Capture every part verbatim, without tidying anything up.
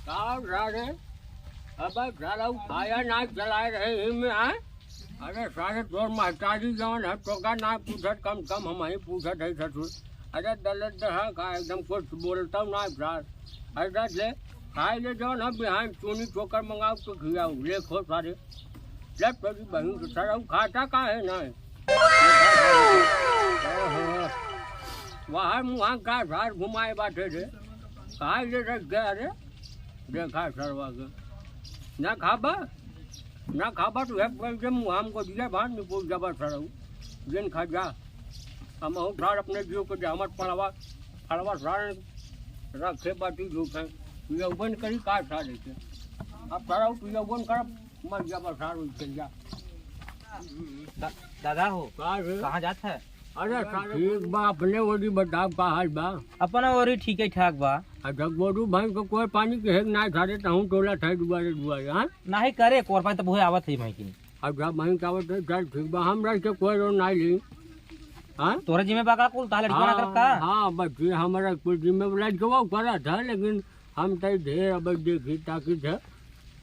का सारे, अब सारा उ खाया ना चलाए रहे ही में, हाँ? अरे सारे, तोर महतारी जौन है, तोका ना पूछत, कम कम हमहीं पूछत है ससुर। अरे दलत दहा का एकदम कुछ बोलता ना सार। अरे दे, खाए ले जौन है, बिहान चूनी चोकर मंगाओ तो खियाओ, ले खो सारे। जब तेरी बहन के सारा उ खाता का है ना? वहाँ मुहाँ का सार घुमाए बाटे रे। खाए ले रख गया रे। देखा सरवा के। ना खाबा, ना खाबा तो है, बोल दे, मुँह हमको दिया, भान में बोल जाबा सरऊ। जिन खा जा। हम हो सार अपने जियो के दे, हमर पड़वा, पड़वा सार रखे बाटी झूठ है। पियौबन करी का सारे के। अब सरऊ पियौबन करब, मर जाबा सार, उठ चल जा। दा-, दादा हो, का रे? कहाँ जात है? अरे, ठीक बा, अपने ओरी बताओ, का हाल बा? अपना ओरी ठीके ठाक बा। अच्छा, गोरू भैंस के कोई पानी के हेग नाई सारे, तहूँ टोला ठाई दुआरे दुआरे, हाँ? नाहीं करे, कोर पानी तो बुहे आवत है भाई की। अच्छा, भैंस आवत है, चल ठीक बा, हमरा से कोई रो नाई ली, हाँ? तोरे जिम्मे बा का कुल, ताले ठिकाना हाँ, करत का? हाँ, बच्ची, हमरा कुल जिम्मे लड़कवा करत है, लेकिन हम तो ढेर अब देखी ताकि थे,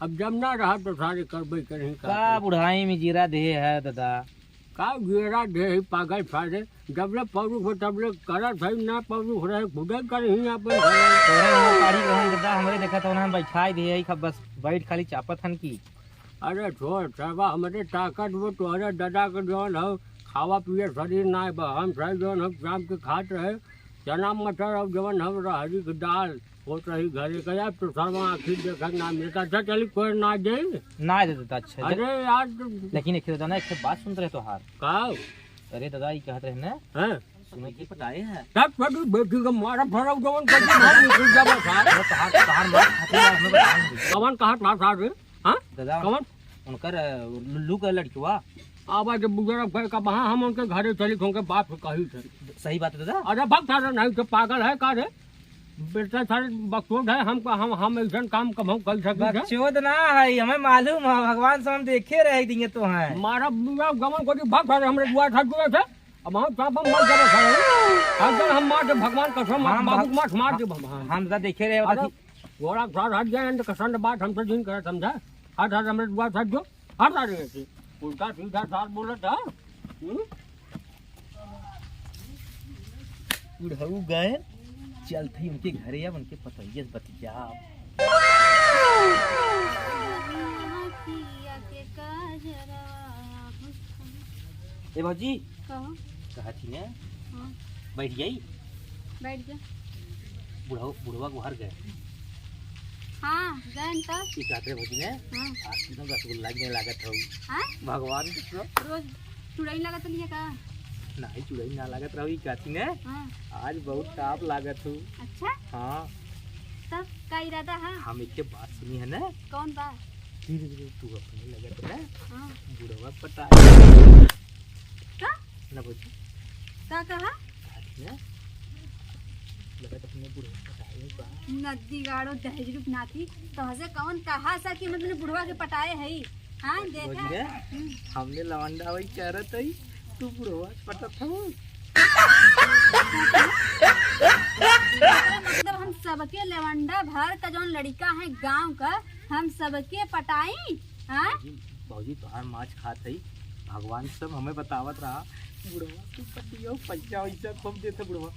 अब जब ना रहा तो सारे करबे करही का का करी? बुढ़ाई में जीरा देहे है दादा। का घेरा दे ही पागल सारे, जब ले पौरुष हो तब ले करत है, ना पौरुष रहे खुदे करही अपन घरे। तोरे उम्र पारी रहन दादा, हमरे देखत हो ना, हम बैठाई दे ही, खब बस बैठ खाली चापत हन की। अरे छोड़ सरवा, हमरे ताकत वो तोहरे दादा के जौन हो, खावा पिए शरीर ना बा, हम सही जौन हो शाम के खात रहे, चना मटर और जवन हो रहरी के दाल, होत रही घरे का, यार तो सरवा आँखी देखत ना मिलता। अच्छा चली, कोई ना दे। ना दे देता, अच्छा, अरे यार, तो लेकिन एक दादा ना, एक बात सुनत रहे तोहार। का? अरे दादा, ई कहत रहे ना, हाँ? सुने की पटाए है। तब कभी बेटी का मारा फराऊ जवन कभी मार निकल जाबा सार। अरे तोहार, तोहार मार खातिर हमें बताएंगे। कवन कहा था सार रे? हाँ? दादा, कवन? उनकर, अ, लुल्लू का लड़कवा। आबा जब बुजुर्ग भाई का बहा, हम उनके घरे चली, उनके बाप से कही थे। सही बात है दादा। अरे भक्त सारे नहीं तो पागल है का रे? बेटा सारे बकचोद है, हम, हम, हम ऐसन काम कभू कर सकी थे? बकचोद ना है, हमें मालूम है, भगवान से हम देखे रहे दिए तो हैं। मारा बुरा गमन को दी, भक्त सारे हमरे दुआ था जुए थे। अब हम सांप हम मर जाबे सारे। अगर हम मार दे भगवान कसम, हम बाबू भग-, मार, मार दे भगवान। हम तो देखे रहे अरे, अथी। घोड़ा सार हट जाए, अंड कसम बात हमसे जिन करे समझा। हट, हट, हमरे दुआ हट जो। हट, हट, हट। उल्टा सीधा सार बोलत है। हम्म? बुढ़ऊ गए, चलत ही उनके घरे, अब उनके पतोहिया से बतिया। ए भौजी, कहो। कहा थी ने? हाँ। बैठ जाई? बैठ जा। बुढ़ऊ, बुढ़वा के घर गए। हाँ, गए न तब। ई कहत रहे भौजी ने? हाँ। आज एकदम रसगुल्ला के लागत हऊ। हाँ? भगवान के तो। रोज चुड़ैल लागत नहीं है का? नहीं, चुड़ैल ना लागत रहो, ई कहत ही ने? हाँ। आज बहुत top लागत हऊ। अच्छा? हाँ। तब का इरादा है? हम एक बात सुनी है ना? कौन बात? धीरे धीरे तू अपने लगत ना। हाँ। बुढ़वा पटा। का? ना भौजी। का कहा? ना? लगत अपने बुढ़वा पटाए बा। नदी गाड़ो दहेज रूप नाती, तोहसे कौन कहा सा कि हम अपने बुढ़वा के पटाए हई? हाँ, देखा? भौजी रे, हम्म। हमने लवंडा वही करत हई, तू बुढ़वा पटत हऊ। मतलब हम सबके लवंडा भर का जौन लड़िका है गाँव का, हम सबके पटाई, हाँ? भौजी, भौजी, तोहार माछ खात हई, भगवान सब हमें बतावत रहा, बुढ़वा तू पटियो, पैसा वैसा खूब देत है बुढ़वा।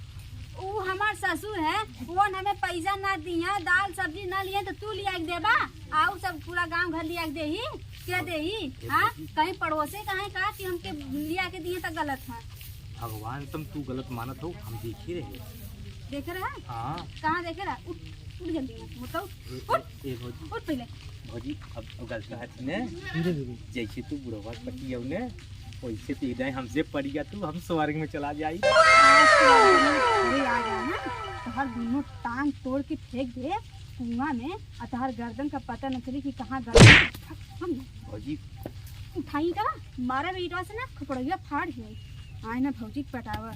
ऊ हमार ससुर है, वो हमें पैसा ना दिया, दाल सब्जी ना लिए तो तू लिया के देबा, आऊ सब पूरा गांव घर लिया के देही, के देही? हाँ, कहीं पड़ोसे कहे का कि हमके लिया के दिए तो गलत है। भगवान तुम तू गलत मानत हो, हम देखे रहे। देखे रहे? हाँ। कहाँ देखे रहे? उठ, उठ जल्दी, मोटा उठ। ए, उठ, ए, ए, भौजी। उठ पहले। भौजी, अब, अब गलती है ने। धीरे, धीरे। जैसे तू बुढ़वा पटियौ ने, वैसे तू इधर हमसे पड़िया तू, हम स्वर्ग में चला जाई। आज तो अरे आ गया ना, तो हर दोनों टांग तोड़ के फेंक दे कुआं में, और तोहर गर्दन का पता न चली कि कहाँ गर्दन। भौजी। उठाई का, मारा बेटवा से ना, खपड़िया फाड़ है। आए ना भौजी के पटावा।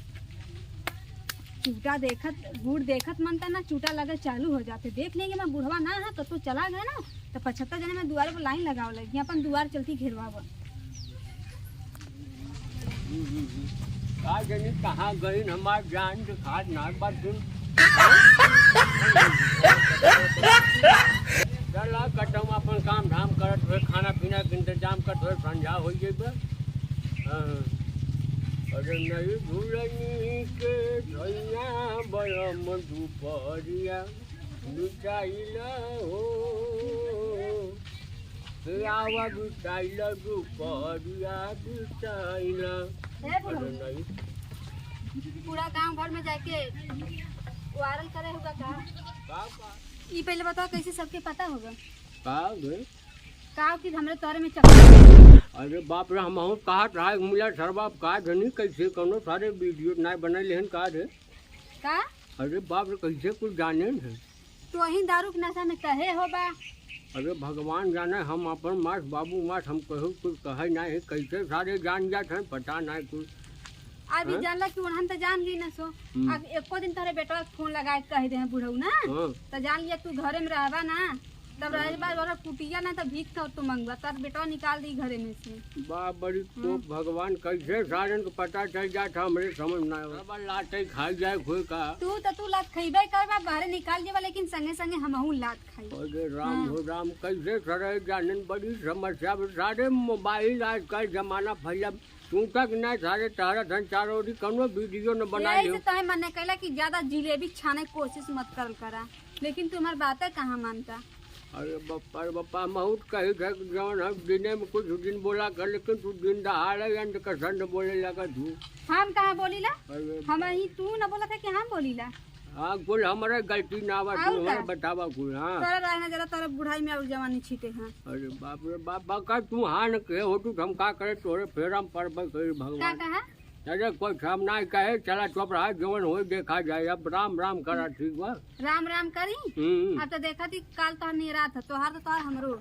चूटा देखत, गुड़ देखत मन ता ना चूटा लगे चालू हो जाते। देख लेंगे मैं बुढ़वा ना है, कतो चला गया ना, तो पचहत्तर जने में दुआरे पर लाइन लगावे लगी, अपन दुआर चलती घेरवावा। का जानी कहाँ गइन हमार जान के खात ना बात सुन। कटम अपन काम धाम करत हुए, खाना पीना के इंतजाम करत हुए, संझा होइ जइबे। हाँ। अरे नहीं भूलनी के धैया बलम दुपहरिया बिताइला हो, के आवा बिताइला दुपहरिया बिताइला। ए बुढ़ऊ, अरे नहीं। पूरा गांव भर में जाके वायरल करे होगा का? का, का? ई पहले बताओ, कैसे सबके पता होगा? का बे? का कि हमरे तोरे में चक्कर? अरे बाप रे, हमहू कहत रहा, मिला सरवा, अब का जनी कैसे कौनो सारे वीडियो नाय बनइले हन का रे? का? अरे बाप रे, कैसे कुछ जाने न है? तो वही दारू के नशा में कहे हो बा। अरे भगवान जाने, हम अपन मास बाबू मास, हम कहू कुछ कहे नाय है, कैसे सारे जान जात हैं, पता नाय कुछ। अभी हाँ? जानला कि उन्हन त जान गई ना सो। हम्म। अब एको दिन तोरे बेटवा के फोन लगाए के कह दे हैं बुढ़ऊ ना, हाँ। त जान लिया तू घरे में रहबा ना, तब रहे बार वाला कुटिया ना, तब भीख का तो मंगवा, तब बेटवा निकाल दी घरे में से। बा बड़ी तो हम्म। भगवान, कैसे सारन को पता चल जात है, हमरे समझ ना आवे। अब लाते खाई जाए कोई का। तू तो तू लात खइबे करबा, बाहरे निकाल जेबा, लेकिन संगे संगे हमहू लात खाई। अरे राम हाँ। हो राम, कैसे सरे जानन, बड़ी समस्या बा। सारे मोबाइल आजकल जमाना फैला, तू तक ना सारे तहरा धन चारों ओरी कौनो वीडियो न बना यही लियो। से तहे मने कहला कि ज्यादा जिलेबी छाने कोशिश मत करल करा, लेकिन तुम्हार बातें कहाँ मानता। अरे बप्पा रे बप्पा, महूत कही थे कि जवन हम दिने में कुछ दिन बोला कर, लेकिन तू दिन दहाड़े अंड का संड बोले लगा तू। हम कहाँ बोलीला? अरे हम ही तू न बोला था कि हम बोलीला। हाँ, कुल हमरे गलती ना बा, तू आउर का? हमरा बतावा कुल, हाँ। तोरा रहना जरा, तोरा बुढ़ाई में और जवानी छीटे, हाँ। अरे बाप रे बाप, बका तू हाँ न कहे हो, तू हम का करे, तोरे फेरा में पड़बे करी का भगवान। कहा? अरे कुछ हम ना कहे, चला चुप रहा, जवन होई देखा जाए, अब राम राम करा, ठीक बा? राम राम करी? हम्म। अब तो देखा थी, काल तो हमने रात है, तोहार तो तोहार हमरो।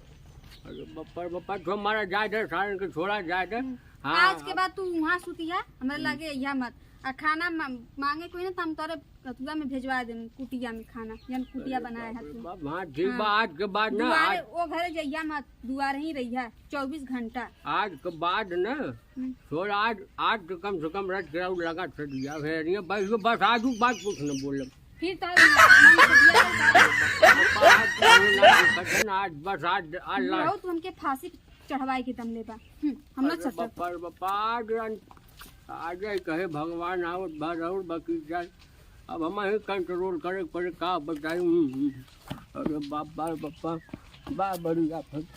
अरे बप्पा रे बप्पा, तू हमारा जाए दे, सारन के छोड़ा जाए दे। हम्म। हाँ, आज के अब बाद तू वहाँ सुतिया, हमरे हम्म। लगे अइहा मत। आ खाना मा-, मांगे कोई ना, तो हम तोरे अथुआ में भेजवा देम, कुटिया में खाना, जन कुटिया अरे बनाए बाप है रे तू। बाप, हाँ, ठीक हाँ। बा, आज के बाद ना, दुआरे, आज ओ घरे जइहा मत, दुआरे ही रहिहा, चउबीस घंटा। आज के बाद ना, हम्म। छोड़, आज, आज तो कम से कम रात के राउर लगा छड़ दिया है, ये बस, ये बस आज के बाद कुछ न बोले। फिर तो मन को दिया तो आज बोलना, आज बस, आज, आज लास्ट। बुढ़ऊ, तू हमके फांसी चढ़वाए के दम लेबा। हम्म, हम ना अरे ससुर। बप्पा रे बप्पा, आज रन-, आज ही कहे भगवान आवत बा राउर बाकी जान। अब हम ही कंट्रोल करे के पड़े, का बताई। हम्म, हम्म। अरे बाप, बाप, बप्पा, बा बड़ी आफत।